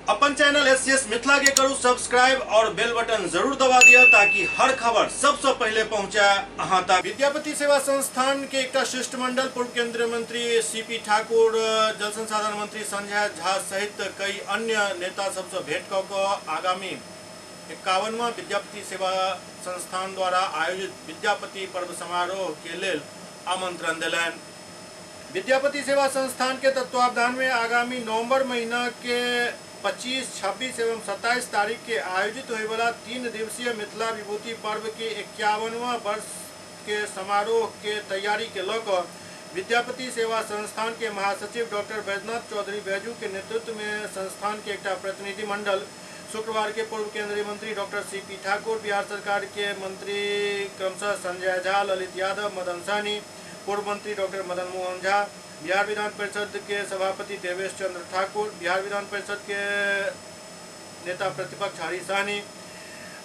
अपन channel SCS Mithila के करू सब्सक्राइब और बेल बटन जरूर दबा दिया ताकि हर खबर सबसे पहले पहुंचे अहां तक। विद्यापति सेवा संस्थान के एकटा शिष्टमंडल पूर्व केंद्रीय मंत्री सीपी ठाकुर, जल संसाधन मंत्री संजय झा सहित कई अन्य नेता सबसे भेंट क आगामी 51वां विद्यापति सेवा संस्थान द्वारा आयोजित विद्यापति पर्व समारोह के लेल आमंत्रण दिलनि। विद्यापति सेवा संस्थान के तत्वावधान में आगामी नवंबर महीना के 25, 26 एवं 27 तारीख के आयोजित होने वाला 3 दिवसीय मिथिला विभूति पर्व के 51वां वर्ष के समारोह के तैयारी के लऽ विद्यापति सेवा संस्थान के महासचिव डॉक्टर बैजनाथ चौधरी बैजू के नेतृत्व में संस्थान के एकटा प्रतिनिधिमंडल शुक्रवार के पूर्व केंद्रीय मंत्री डॉक्टर सीपी ठाकुर, बिहार सरकार के मंत्री क्रमशः संजय झा, ललित यादव, मदन सहनी, पूर्व मंत्री डॉक्टर मदन मोहन झा, बिहार विधान परिषद के सभापति देवेश चंद्र ठाकुर, बिहार विधान परिषद के नेता प्रतिपक्ष हरि सहनी,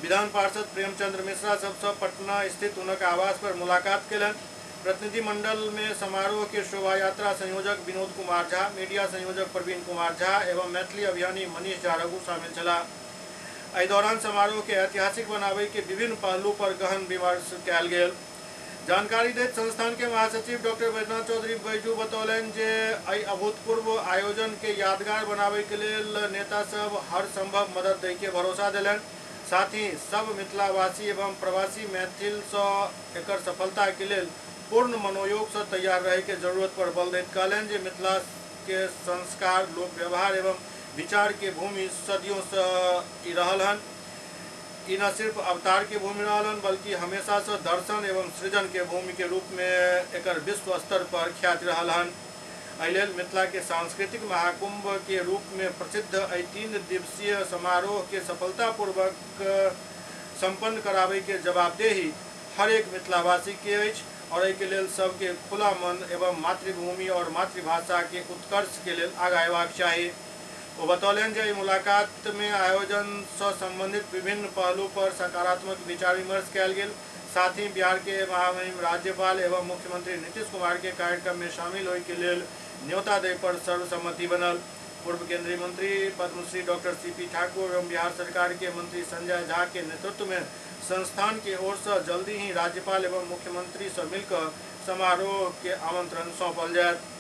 विधान पार्षद प्रेमचंद्र मिश्रा सबसे पटना स्थित हुनक आवास पर मुलाकात केलनि। प्रतिनिधिमंडल में समारोह के शोभा यात्रा संयोजक विनोद कुमार झा, मीडिया संयोजक प्रवीण कुमार झा एवं मैथिली अभियानी मनीष झा रघु शामिल छलाह। एहि दौरान समारोह के ऐतिहासिक बनाबै के विभिन्न पहलू पर गहन विमर्श कयल गेल। जानकारी दैत संस्थान के महासचिव डॉक्टर बैजनाथ चौधरी बैजू बतौलनि जे एहि अभूतपूर्व आयोजन के यादगार बनाबै के लेल नेता सब हर संभव मदद दै के भरोसा देलनि। साथ ही सब मिथिलावासी एवं प्रवासी मैथिल सँ एकर सफलता के लेल पूर्ण मनोयोग से तैयार रहे के जरूरत पर बल दैत कहलनि जे मिथिला के संस्कार, लोक व्यवहार एवं विचार के भूमि सदियों से ई रहल हन। ई न सिर्फ अवतार के भूमि रहल हन बल्कि हमेशा से दर्शन एवं सृजन के भूमि के रूप में एकर विश्व स्तर पर ख्याति रहल हन। एहि लेल मिथिला के सांस्कृतिक महाकुंभ के रूप में प्रसिद्ध एहि 3 दिवसीय समारोह के सफलतापूर्वक संपन्न कराबै के जवाबदेही हर एक मिथिलावासी के अछि और एहि के लेल सबके खुला मन एवं मातृभूमि और मातृभाषा के उत्कर्ष के लेल आगा अयबाक चाही। ओ बतौलनि जे एहि मुलाकात में आयोजन से संबंधित विभिन्न पहलू पर सकारात्मक विचार विमर्श कयल गेल। साथ ही बिहार के महामहिम राज्यपाल एवं मुख्यमंत्री नीतीश कुमार के कार्यक्रम में शामिल होय के लेल न्योता दै पर सर्वसम्मति बनल। पूर्व केंद्रीय मंत्री पद्मश्री डॉक्टर सीपी ठाकुर एवं बिहार सरकार के मंत्री संजय झा के नेतृत्व में संस्थान के ओर से जल्दी ही राज्यपाल एवं मुख्यमंत्री से मिलकर समारोह के आमंत्रण सौंपल जायत।